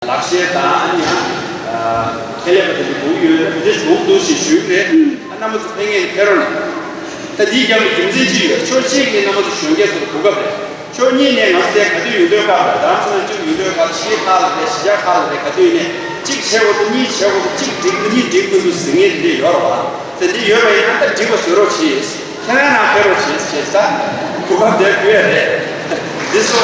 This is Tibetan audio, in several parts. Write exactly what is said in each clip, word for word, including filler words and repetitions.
ལག་ཤེས་དང་ཨ་ནི་ཡང་ཁྱད་ལས་པ་དེ་འདྲ་དགོས་ཀྱི་ཡོད་ན་དེ་འདྲ་དགོས་འདུག་ཞེས་ཞུས་རེད། ཨ་རྣམ་པ་ཚོ་ཕེབས་མཁན་ཕེབས་རོགས་གནང་། ད་འདིའི་རྒྱབ་ལ་རྒྱུ་མཚན་ཅི་ཡོད། ཕྱོགས་གཅིག་ནས་རྣམ་པ་ཚོ་གཞོན་སྐྱེས་ཚོ་ལ་གོ་སྐབས་རེད། ཕྱོགས་གཉིས་ནས་ང་ཚོ་དེ་ག་དུས་ཡོང་དུས་སྐབས་ལ་རྡ་རམ་ས་ལ་གཅིག་ཡོང་དུས་སྐབས་ཕྱི་རྒྱལ་ཁག་ལ་རེད་གཞིས་ཆགས་ཁག་ལ་རེད་ག་དུས་ཡིན་ནས་གཅིག་བྱེད་དགོས་འདུག་གཉིས་བྱེད་དགོས་འདུག་གཅིག་འགྲིག་འདུག་གཉིས་འགྲིག་མི་འདུག་ཟེར་མཁན་དེ་འདྲ་ཡོད་རེད་བ། དེ་འདྲ་ཡོད་པ་ཡིན་ན་ད་འགྲིག་པ་བཟོ་རོགས་གྱིས། ཁྱེད་རང་རང་ཕེབས་རོགས་བྱེད་ཅེས་ད་གོ་སྐབས་དེ་ཕུལ་ཡ་རེད། འདི་སོ།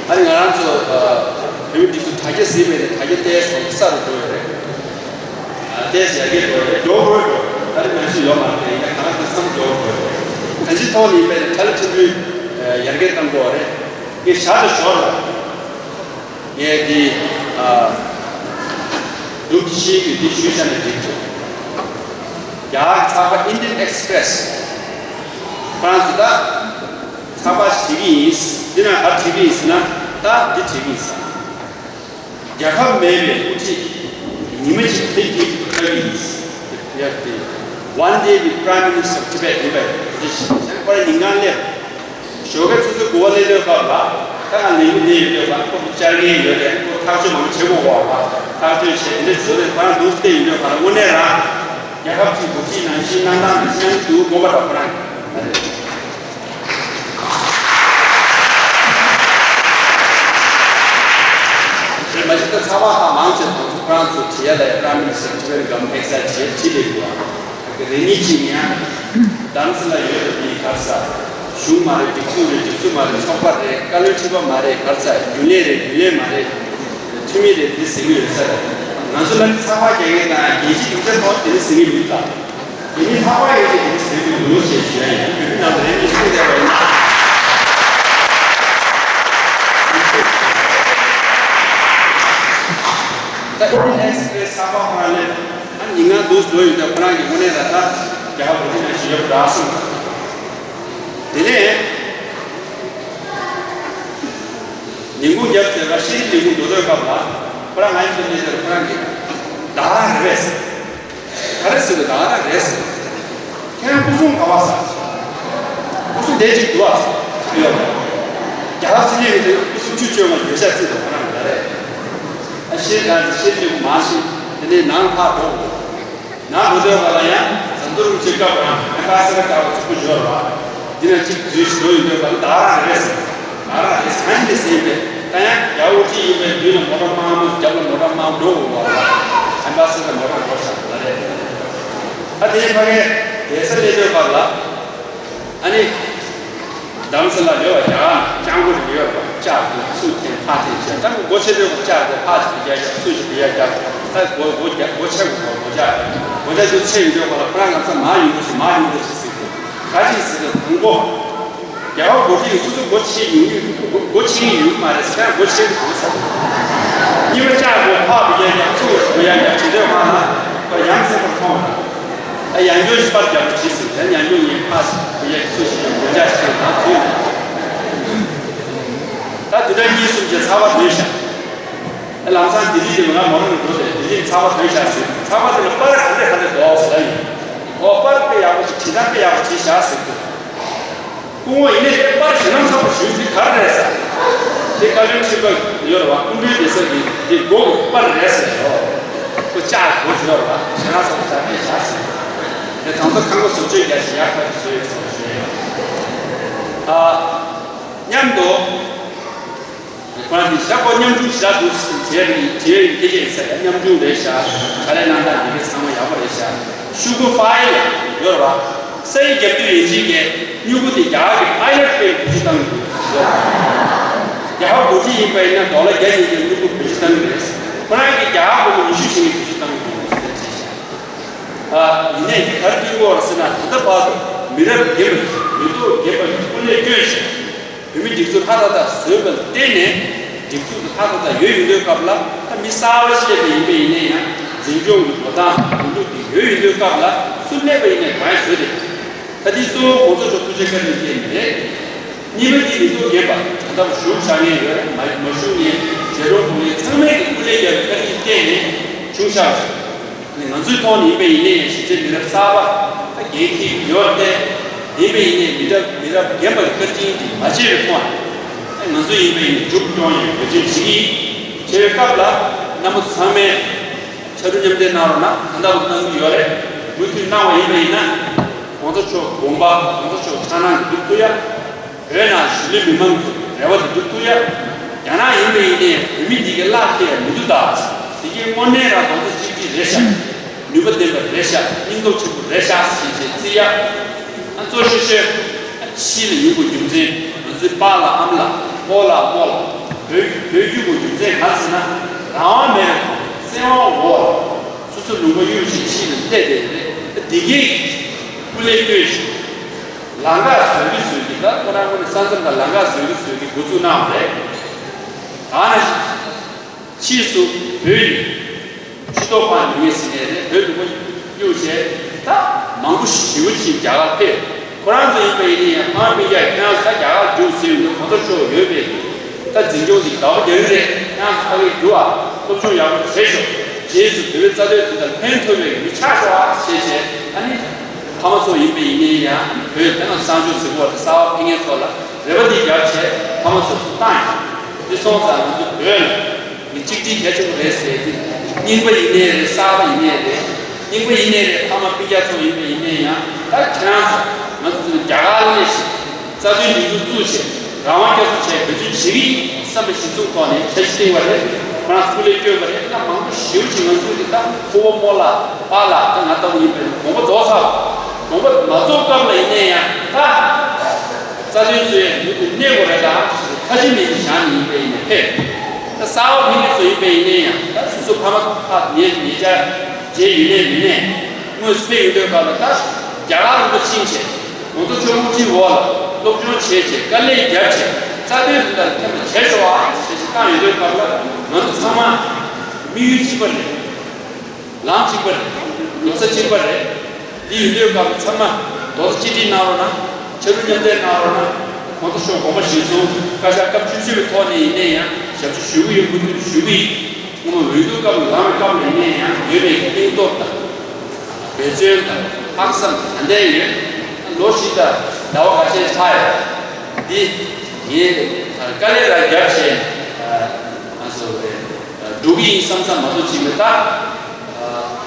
ཨ་ནི་ང་རང་ཚོ་བོད་མི་སྒྲིག་འཛུགས་དྲ་རྒྱ་ཟིན་པའི་ནས་དྲ་རྒྱ་བལྟས་སོང་ས་རུ་འགྲོ་ཡོད་རེད། བལྟས་ཡར་རྒྱས་འགྲོ་རེད། མགྱོགས་པོ་འགྲོ། ད་རེས་ནང་བཞིན་ཡོད་མ་རེད། ཡིན་ན་གང་ལྟར་མཚམས་མགྱོགས་པོ་འགྲོ་རེད། གང་ཅིའི་ཐོག་ནས་ཡིན་པའི་ནས་ཁྲ་ལི་ཁྲི་འདུས་ཡར་རྒྱས་གཏང་དགོས་རེད། ངས་ཞར་དུ་ཞོར་ལ། ངས་འདི། ཨ། འདུག་ཤེས་ཀྱི་འདི་ཞུས་བཞག་ན་འགྲིག་འདུག་རྒྱ་གར་ཚགས་པར་Indian Express། ཁོ་རང་ཚོ་ད་ཚགས་པར་ཞིག་བྲིས་ཀྱི་ཡིན། འདི་ན་ག་བྲིས་ཀྱི་ཡིན་ཟེར་ན་ད་འདི་བྲིས་ཀྱི་ཡིན་ཟེར། རྒྱལ་ཁབ་མེད་པའི་དབུ་ཁྲིད་ཉི་མ་གཅིག་བདེ་སྐྱིད་ཐོབ་ཀྱི་ཡིན་ཟེར། ཡ་དེ། One day with Prime Minister of Tibet ཡིན་པའི་འདི་ཞིག་ཁོ་རང་ཉིན་གང་སླེབས། ཞོགས་ཀའི་ཆུ་ཚོད་དགུ་པ་སླེབས་དུས་སྐབས་ལ། ད་ང་ལས་འགུལ་འདི་ཡོད་དུས་ང་ཁོ་གི་བཅར་མཁན་ཡོད་རེད། ཁོ་ཐག་གཅོད་མང་པོ་བྱེད་དགོས་པ། ཐག་གཅོད་བྱས་དེ་འདྲ་བཟོས་ཏེ་ཁོ་རང་འདུག་བལྟས་ཡོད་དུས་ང་དངོས་གནས་རང་རྒྱལ་ཁབ་ཅིག་འགོ་ཁྲིད་ནང་བཞིན་གནང་སྟངས་འདི་ཤེས་འདུག་དགོངས་པ་འདྲ་ཁོ་རང་རེད། དེ་མ་གཞི་ད་ཚགས་པར་ཁག་མང་ཆེ་དང་ཚོ་ཁོ་རང་ཚོ་བྲིས་ཡ་ལ་ཡ་Prime Minister Tibet Government Exile བྱས་བྲིས་བསྡད་འདུག་ཨ། རེ་གཉིས་གཅིག་ཡང་། རྡ་རམ་ས་ལ་ཡོད་པའི་མིའི་ག་རེ་ཟ། གཞུང་མ་རེད། སྒྲིག་འཛུགས་རེད། སྒྲིག་འཛུགས་མ་རེད། ཚོགས་པ་རེད། བཀའ་བློན་ཁྲི་པ་མ་རེད། ག་རེ་ཟ། རྒྱུན་ལས་རེད། རྒྱུན་ལས་མ་རེད། འཐུས་མི་རེད། དེ་ཟེར་གྱི་ཡོད་ས་རེད། ང་ཚོ་ལ་ཚགས་པར་རྒྱག་མཁན་དང་རྒྱལ་སྤྱིའི་སྡིངས་ཆ་ཐོག་དེ་འདྲ་ཟེར་གྱི་མི་འདུག་དེ་ནི་ཚགས་པར་ཡོད་ཚད་དེ་འདྲ་ཟེར་གྱི་འདུག་ཞེས་ཞུ་ཡ་ཡིན། བོད་མི་རྣམས་ལ་རེ་ཞིག་གསུངས་བསྡད་པ་ཡིན་ན། ད་ཨིན་ཌི་ཡན་ཨེག་སི་པི་རེ་སི་ཚགས་པར་ཁོ་རང་ལས། ཨ་ཉིན་གང་འདུག་འགྲོ་ཡོད་དུས་ཁོ་རང་གི་དངོས་གནས་ལ་ད་རྒྱ་གར་གོ་སྒྲིག་ནང་བཞིན་ཡོད་པ་འདྲ་གསུངས། དེ་ནས་ཉིན་གུང་རྒྱབ་ཟེར་བ་ཤེས་རིག་ཉིན་གུང་འགྲོ་དུས་སྐབས་ལ་ཁོ་རང་ང་ཡི་ཚོ་གནས་དེར་ཁོ་རང་གིས་བདག་རང་རེད་པས་ཟེར། ག་རེ་ཟེར་བའི་བདག་རང་རེད་ཟེར། ཁྱེད་རང་སྐུ་སྲུང་ག་བ་ཟེར། སྐུ་སྲུང་དེ་གཅིག་འདུག་ཨ་ཟེར་ཡོད། རྒྱ་གར་སྲིད་གནས་ཀྱི་སྐུ་སྲུང་བཅུ་བཅོ་ལྔ་ཡོད་ཤག་ཟེར་དུས་ཁོ་རང་གིས་རེད། ཨ་ཤེས་རང་ཤེས་རིག་ཉིན་གུང་མ་ཤེས། དེ་ནས་ནང་ཕར་འགྲོ་དགོས། ནང་འགྲོ་དུས་སྐབས་ལ་ཡང་ཟམ་གདོང་རིན་པོ་ཆེ་སྐབས་རང་ཨེམ་བྷ་སེ་ཌར་ལྟ་བུ་གཙོ་བོ་ཡོད་རེད་བ། འདི་ན་གཅིག་འཛུལ་ཞིག་འགྲོ་ཡོང་དུས་སྐབས་ལ་བདག་རང་རེད་ཟེར། བདག་རང་རེད་ཟེར། གང་ཡིན་ཟེར་ཡིན་པས་ད་ཡང་རྒྱ་དབུ་ཁྲིད་ཡིན་པས་མདུན་ལ་མོ་ཊ་དམར་མོ་རྒྱབ་ལ་མོ་ཊ་དམར་མོ་འགྲོ་དགོས་བ། ཨེམ་བྷ་སེ་ཌར་མོ་ཊ་འགྲོ་ཤག་ལ་རེད། ཨ་དེ་ནས་ཕ་གིར་གདན་ས་སླེབས་དུས་སྐབས་ལ། ཨ་ནི། རྡ་རམ་ས་ལ་ཡོད་པ་རྒྱ་གར་སྤྱང་པོ་རེ་ཡོད་པ་ལྕགས་དེ་ཚུར་འཐེན་ཕར་འཐེན་བྱས། ད་སྒོ་ཕྱེ་དུས་སྐབས་ལྕགས་དེ་ཕར་ཞིག་རྒྱག་རྒྱག་ཚུར་ཞིག་རྒྱག་རྒྱག་ད་སྒོ་སྒོ་རྒྱག་སྒོ་ཕྱེ་དགོས་པ། སྒོ་ལྕགས་སྒོ་ལྕགས་དེ་ཕྱེ་ཡོང་དུས་སྐབས་ལ་ཁོ་རང་ང་ཚོ་མར་ཡོང་རོགས་ཞེས་མར་ཡོང་རོགས་ཞེས་ཟེར་གི་ག་ཅིག་ཟེར་དུས་དང་པོ། རྒྱ་གར་འགོ་ཁྲིད་ཀྱིས་སོ་སོ་སྒོ་ཕྱེ་ཡོང་ཡོད་སྒོ་སྒོ་ཕྱེ་ཡོང་གི་མ་རེད་ཟེར། ཁོ་རང་སྒོ་ཕྱེ་གི་འདུག་ཟེར། གཉིས་པ་ལྕགས་སྒོ་ཕར་བུ་ཡ་ཡ་ཚུར་བུ་ཡ་ཡ་བྱེད་དུས་མ་ལ་ཁོ་ཡང་སེ་པར་མཐོང་བ། ཨ་ཡང་སྐྱོན་ཞིག་པར་རྒྱབ་པ་བྱས་ཟིན། ད་ཡང་སྐྱོན་ངས་ཕར་ཞིག་བུ་ཡ་ཚུར་ཞིག་ཡང་སྒོ་ལྕགས་ཞིག་ད་ཚུར། ད་དུས་དྲན་གཉིས་གསུམ་བྱས་ཚགས་པར་ཐོན་ཤག་ཨ་ལམ་སང་ལྡི་ལི་དེ་ང་མོ་རང་འགྲོ་དེ་ལྡི་ལི་ཚགས་པར་ཐོན་ཤག་ཟེར། ཚགས་པར་དེ་ལ་པར་ག་འདྲ་ག་འདྲ་འདུག་ཟེར་ཡིན། ཨོ་པར་དཔེ་ཡག་པོ་ཞིག་བྲིས་སྟངས་དཔེ་ཡག་པོ་བྲིས་ཤག་ཟེར་འདུག་སྐུ་ངོ་ཡིན་ནའི་དེ་པར་ཞེ་དྲག་ཚ་པོ་ཞུས་འདི་ག་རེ་རེད་ཟེར། དེ་བཀའ་བློན་ཁྲི་པ་ཡོད་རེད་བ། སྐུ་མགྲོན་སྡེ་ཚན་གྱི་དེ་སྒོ་གི་པར་རེད་ཟེར་རོ། ཁོ་ལྕགས་སྒོ་ཡོད་རེད་བ། ཞེ་དྲག་ཚ་པོ་ཞེ་དྲག་བྱས་ཤག་ཟེར། དེ་དང་ཚོ་ཁང་པ་བཟོ་བཅོས་རྒྱག་བཞིན་ཡག་ཐག་ཆོད་བཟོས་ཡོད་ཟེར་བ་ཞུ་ཡ་ཡིན། ཨ། མཉམ་དུ། ཁོ་རང་གིས་ཤག་ཁོ་ཉམ་ཆུང་ཞེ་དྲག་འདུག་ཟེར་བྱས་པའི་བྱས་པའི་སྐད་ཆ་ཡིན་ས་རེད། ཉམ་ཆུང་རེད་ཤག་ཕྱག་ལས་གནང་སྟངས་འདི་གའི་ཚང་མ་ཡག་པོ་རེད་ཤག་ཤོག་གུ་ཕ་ཡལ་ཡོད་རེད་བ། ས་ཡི་རྒྱབ་མདུན་ཡན་ཆད་ཀྱི་སྨྱུ་གུ་དེ་རྒྱ་གར་གྱི་པའི་ལེཊ་དཔེ་བེད་སྤྱོད་བཏང་གི་འདུག་ཟེར། རྒྱ་གར་འགོ་ཁྲིད་ཡིན་པ་ཡིན་ན་ཌོ་ལར་བརྒྱ་ཉིས་བརྒྱ་སྨྱུ་གུ་བེད་སྤྱོད་བཏང་གི་རེད། ཁོ་རང་གིས་རྒྱ་གར་སྒོར་མོ་ཉི་ཤུ་བྱིན་གྱི་བེད་སྤྱོད་བཏང་གི་འདུག་ཟེར་བྱས་ཤག་ཨ། ཡིན་ནའི་འདི་ག་རེ་སྟོན་གྱི་ཡོད་རེད་ཟེར་ན། ད་ལྟ་བར་དུ་མི་རབས་རྒན་པ་ཞིག་མི་ཐོག་རྒན་པ་ཞིག་སྐུ་ལས་བསྐྱོན་ཞིང་། བོད་མི་སྒྲིག་འཛུགས་ལྷ་ཐག་ཐག་བཟོས་པ་ལ་བརྟེན་ནས་སྒྲིག་འཛུགས་དེ་ལྷ་ཐག་ཐག་ཡོད་ཡོང་དུས་སྐབས་ལ། ད་མི་གསར་པ་ཞིག་སླེབས་པ་ཡིན་པ་ཡིན་ན་ཡང་འཛིན་སྐྱོང་གི་འགྲོ་སྟངས་སྒྲིག་འཛུགས་དེ་ཡོད་ཡོང་དུས་སྐབས་ལ་སུ་སླེབས་པ་ཡིན་ནའི་གང་ཡང་བཟོས་ཏེ། ད་འདི་གཙོ་བོ་གོང་ས་མཆོག་ཐུགས་རྗེ་བཀའ་དྲིན་ཅན་རེད། གཉིས་པ་འདི་མི་ཐོག་རྒན་པ་ད་ལྟ་བཞུགས་བཞག་མཁན་ཡོད་རེད། མ་མ་བཞུགས་མཁན་ཞལ་གྲངས་གོང་ནས་ཚང་མས་ཀྱི་སྐུ་ལས་བརྒྱབ་པའི་བཀའ་དྲིན་བརྟེན་ནས་བྱུང་བཞག་པ་རེད། ང་ཚོའི་ཐོག་ནས་ཡིན་པ་ཡིན་ནའི་གཞི་རྩའི་མི་རབས་གསར་པ་ད་འགན་འཁྱེར་ཡོད་དེ། ཡིན་པ་ཡིན་ནའི་མི་རབས་མི་རབས་རྒན་པ་གི་བཀའ་དྲིན་དེ་མ་བརྗེད་པའི་ཐོག་ནས་ང་ཚོ་ཡིན་པ་ཡིན་ནའི་མཇུག་སྐྱོང་ཡང་འབད་བརྩོན་བྱེད་ཀྱི་ཡིན། བྱེད་པའི་སྐབས་ལ་རྣམ་པ་ཚང་མས་ཕྱག་རོགས་མཉམ་འདེགས་གནང་རོགས་གནང་། གང་ལྟར་གནང་གི་ཡོད་རེད། མུ་མཐུད་གནང་བ་ཡིན་པ་ཡིན་ན་༸གོང་ས་མཆོག་དགོངས་པ་༸གོང་ས་མཆོག་འཆར་སྣང་གི་འགྲུབ་ཐུབ་ཡ། བོད་ནང་གཞིས་ལུས་མི་མང་ཚོ་རེ་བ་དེ་འགྲུབ་ཐུབ་ཡ། རྒྱ་ནག་ཡིན་པ་ཡིན་ནའི་བོད་མི་འདི་གའི་བླ་ཁེ་ཡ་མི་འདུག་ད། དེ་གའི་དངོས་གནས་རང་༸གོང་ས་གཅིག་སྒྲིལ་རེད་ཤག་ནུས་པ་ལྡན་པ་རེད་ཤག་སྙིང་སྟོབས་ཆེན་པོ་རེད་ཤག་ཞེས་བྱས་བརྩི་ཡ། ཨ་གཙོ་ཤོས་ཤོས་ཕྱི་ལ་ཡོང་དགོས་རྒྱུ་མཚན་ང་ཚོའི་པཱ་ལགས་ཨ་མ་ལགས་སྤོ་ལགས་རྨོ་ལགས་བོད་བོད་བསྒྱུར་དགོས་རྒྱུ་མཚན་གང་ཟེར་ན་རང་དབང་མེད་པའི་ཐོག་བཙན་དབང་འོག་ལ་སོ་སོ་ལུང་པ་གཡུག་བྱས་ཕྱི་ལ་བསྡད་བསྡད་རེད། ད་འདི་གའི་སྐུ་ལས་བསྐྱོན་ཞིང་ལམ་ཁ་བཟོ་གི་བཟོ་གི་ད་ཁོ་རང་ཁོ་ནས་ས་མཚམས་དང་ལམ་ཁ་བཟོ་གི་བཟོ་གི་འགོ་བཙུགས་གནང་བ་རེད། གང་ན་ཕྱིས་སུ་བོད་ཡིན། ཕྱི་ཐོག་ཕར་ཉུང་ངེས་ཟིན་ནས་རེད། བོད་ལུང་པ་གཡུག་བྱས་ད་མང་པོ་ཞེ་པོ་ཅིག་རྒྱ་གར་ཕེབས། ཁོ་རང་ཚོ་ཡིན་པ་ཡིན་ན་ཡང་ཕ་མ་སྤུན་ཀྱག་ཁྱེད་རང་ཚོ་ད་རྒྱ་གར་རྒྱུགས་ཟེར་ཡོང་དུས་གོང་ས་མཆོག་ཡོད་པས་ད་འཛིན་སྐྱོང་འདི་དགའ་པོ་རྒྱག་གི་རེད། ཁྱེད་རང་ཚོ་ཕ་གིར་རྒྱུགས་ཨ། སློབ་སྦྱོང་ཡག་པོ་བྱེད་ཤོག་རྗེས་སུ་བོད་པའི་རྩ་དོན་དོན་དག་ཕན་ཐོགས་པའི་མི་ཆགས་ཤོག་ཨ་ཞེས་བྱས། ཨ་ནི་ཕ་མ་ཚོ་ཡིན་པ་ཡིན་ན་ཡང་བོད་ད་ང་གསར་འབྱོར་ཟེར་གོ་བ་དེ་གསར་པ་ཕེབས་མཁན་ཚོ་ལ་རེ་བ་འདི་རྒྱབ་བྱས་ཕ་མ་ཚོ་ཚུར་བཏང་ཡོང་། འདི་སོང་ཙང་ང་ཚོ་བོད་ལ། མི་གཅིག་སྒྲིལ་གལ་ཆེན་པོ་རེད་ཟེར་ཏེ། རྙིང་པ་ཡིན་ནའི་རེད། གསར་པ་ཡིན་ནའི་རེད། རྙིང་པ་ཡིན་ནའི་རེད། ཕ་མ་སྤུན་ཀྱག་ཚོ་ཡིན་པ་ཡིན་ནའི་ཡང་ད་ཁྱེད་རང་ཚོ་ང་ཚོ་ཚོ་རྒྱ་གར་སླེབས་ཤིག་རྩ་དོན་སྒྲིག་འཛུགས་བཙུགས་བྱས་རང་དབང་རྒྱ་མཚོ་བྱས་འབད་བརྩོན་བྱེད་ཀྱི་ཡིན་བསམ་པའི་གཞི་བཟུང་ཐོག་ནས་འཆར་གཞི་བཏིང་བ་རེད། ཁོ་རང་ཚོ་སྐུ་ལས་བསྐྱོན་པ་རེད། ད་མང་པོ་ཞེ་པོ་ཅིག་ང་ཚོ་གི་ད་ཕུ་བོ་རྨོ་ལགས་པཱ་ལགས་ད་ང་ལྟ་བུ་ཡིན་པ་ཡིན་དགོངས་པ་རྫོགས་ཚར། དགོངས་པ་མ་རྫོགས་སྐབས་ལ་ཡིན་ནའི་ཡང་ད། རྩ་དོན་རྩོད་ཡའི་མདུན་དུ་གནས་དགོས་རེད་ད། ཁ་ཞེ་མི་ཞེ་བཞག་ནས་ཡིན་པས་ཡིན་ནའི་ཕེབས། ད་གསར་པ་ཕེབས་མཁན་ཚོ་ཡིན་པས་ཡིན་ནའི་ཡང་ད་སོ་སོ་ཕ་མ་ཕ་ཉེ་ཉེ་ཆར་མཇལ་ཡོད་ནའི་མེད་ནའི་དངོས་སུ་ཕེབས་ཡོང་དུས་སྐབས་ལ་ད་རྒྱ་གར་ལུང་པ་ཕྱིན་བྱས་གོང་ས་མཆོག་དབུ་ཁྲིད་འོག་ལ་སློབ་སྦྱོང་བྱས་བྱས་དཀའ་ལས་བརྒྱབ་བྱས་རྩ་དོན་དོན་དག་ལ་ཕན་པ་བྱས་ཤོག་ཨ་ཞེས་ཞིག་བཏང་ཡོད་དུས་སྐབས་ལ་ང་ཚོ་ཚང་མ་དམིགས་ཡུལ་གཅིག་པ་རེད། ལམ་གཅིག་པ་རེད། འགྲོ་ས་གཅིག་པ་རེད། འདི་ཡིན་དུས་སྐབས་ཚང་མ་རྡོག་རྩ་གཅིག་སྒྲིལ་གནང་རོགས་གནང་། ཕྱག་རོགས་མཉམ་འདེགས་གནང་རོགས་གནང་། གོང་ས་མཆོག་དགོངས་པ་གཞིར་བཟུང་བཀའ་ཤག་སྐབས་བཅུ་བཞི་པའི་ཐོག་ནས་ཡིན་ནའི་ཡང་ཞབས་ཕྱི་ཞུ་གི་ཡོད། མུ་མཐུད་ཞུ་གི་ཡིན། སྔོན་མ་འོས་བསྡུ་སྐབས་ལ་ལངས་པའི་སྐབས་ལ་ཡིན་ནའི་ཡང་ཡོད་པའི་སྙིང་སྟོབས་དང་འབད་བརྩོན་དང་ལྷག་བསམ་ག་འདྲ་ཡོད། ལོ་བཞི་དང་ཟླ་བ་ཁ་ཤས་ཆགས་ཡོད། འདི་ངས་དཀའ་ལས་རང་བརྒྱབ་བྱས་ང་ཚོ་འགྲོ་གི་ཡིན་བསམ་བསམ་མ་གཏོགས་ཅིག་མེད་ད།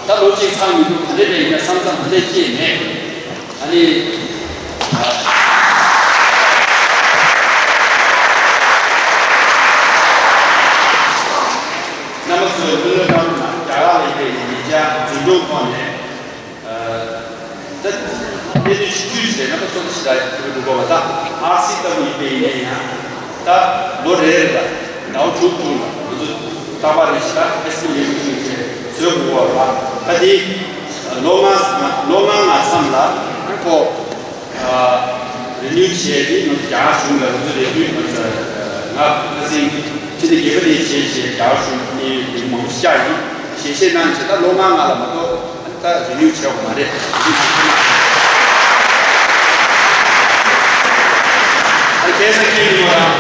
ད་ལོ་གཅིག་ཚང་མི་འདུག་ག་འདྲ་རེད་ཡིན་ན་བསམ་བསམ་ག་འདྲ་སྐྱེས་མེད། ཨ་ནི། རྣམ་པ་ཚོས་ཀླུ་ལོ་ཀྲང་ནང་རྒྱ་གར་ལ་ཡིན་པའི་ཉེ་ཆར་འཛིན་སྐྱོང་ཐོག་ནས། ད་གནད་དོན་ཆེ་ཤོས་ཤིག་རེད། རྣམ་པ་ཚོ་ཞིག་ལ་ཐུགས་ཁུར་འགྲོ་དགོས་པ་དང་ཨར་སི་ལྟ་བུ་ཡིན་པ་ཡིན་ན་ཡང་ད་ལོ་རེ་རེ་ལ་ཟླ་བ་དྲུག་དྲུག་ལ་ང་ཚོ་རྟག་པར་རེ་ཞིག་ད་ཨེ་སི་ལེ་ལེ་ཞིག་བཟོས་དགོས་པ་རེད། ད་དེ་ལོ་ལྔ་ལོ་ལྔ་ལྔ་མཚམས་ལ་ཁོ་རི་ནིའུ་བྱས་ཏེ་ང་ཚོ་རྒྱ་གར་གཞུང་ལ་ང་ཚོ་རེ་འདུན་ང་ཚོ་ང་ཁ་སང་ཕྱི་ཟླ་བརྒྱད་པ་ནས་བྱས་བྱས་རྒྱ་གར་གཞུང་ནས་མང་པོ་བཅར་ཡིན། ཞལ་བཞེས་གནང་བྱས་ད་ལོ་ལྔ་ལྔ་ལ་མ་གཏོགས། ད་རི་ནིའུ་བྱས་པ་མ་རེད། ཨ་ཁ་སང་ཁྱེད་ཉིན་མོ་རང་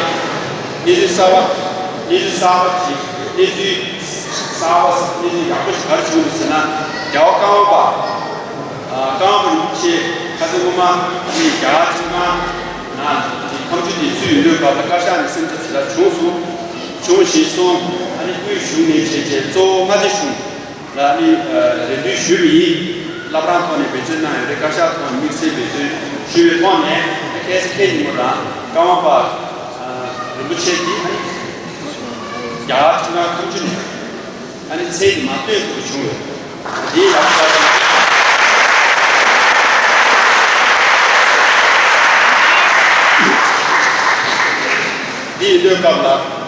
གནས་ཚུལ་གསར་པ། གནས་ཚུལ་གསར་པ་ཞིག་གནས་ཚུལ་གསར་པ་གནས་ཚུལ་ཡག་པོ་ཞིག་ག་རེ་བྱུང་འདུག་ཟེར་ན། རྒྱལ་བ་ཀརྨ་པ། ཨ་ཀརྨ་པ་རིན་པོ་ཆེ་ཁ་སང་སྔོན་མ་ཨ་ནི་རྒྱ་གར་ཁྲིམས་ཁང་ནང་དེ་ཁ་མཆུ་དེ་ཚུད་ཡོང་དུས་སྐབས་ལ་བཀའ་ཤག་ནས་སེམས་འཚབ་ཞེ་དྲག་བྱུང་སོང་། བྱུང་བཞིན་སོང་། ཨ་ནི་དབུས་གཞུང་ནས་བྱས་བྱས་གཙོ་བོ་མངའ་སྡེ་གཞུང་། ལ་ནི་རེ་འདུན་ཞུས་པ་ཡིན། བླ་བྲང་ཐོག་ནས་འབད་བརྩོན་གནང་ཡོད་རེད། བཀའ་ཤག་ཐོག་ནས་དམིགས་བསལ་འབད་བརྩོན་ཞུས་པའི་ཐོག་ནས་ཁ་སང་ཁ་ཉིན་མོ་རང་ཀརྨ་པ་རིན་པོ་ཆེ་འདི་རྒྱ་གར་ཁྲིམས་ཁང་ཁ་མཆུ་ནས་ཨ་ནི་མཚན་འདི་མར་བཏོན་ཐུབ་པ་བྱུང་ཡོད། འདི་ཡག་པོ་ཆགས་སོང་། འདི་ཡིན་དུས་སྐབས་ལ།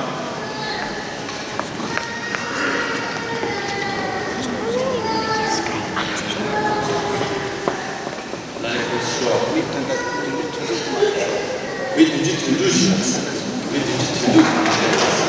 ལ་ཡི་གོ་སི་ཤོག་མི་བདུན་ཅུ་དོན་དྲུག་ཞིག་མི་བདུན་ཅུ་དོན་དྲུག་མ་རེད།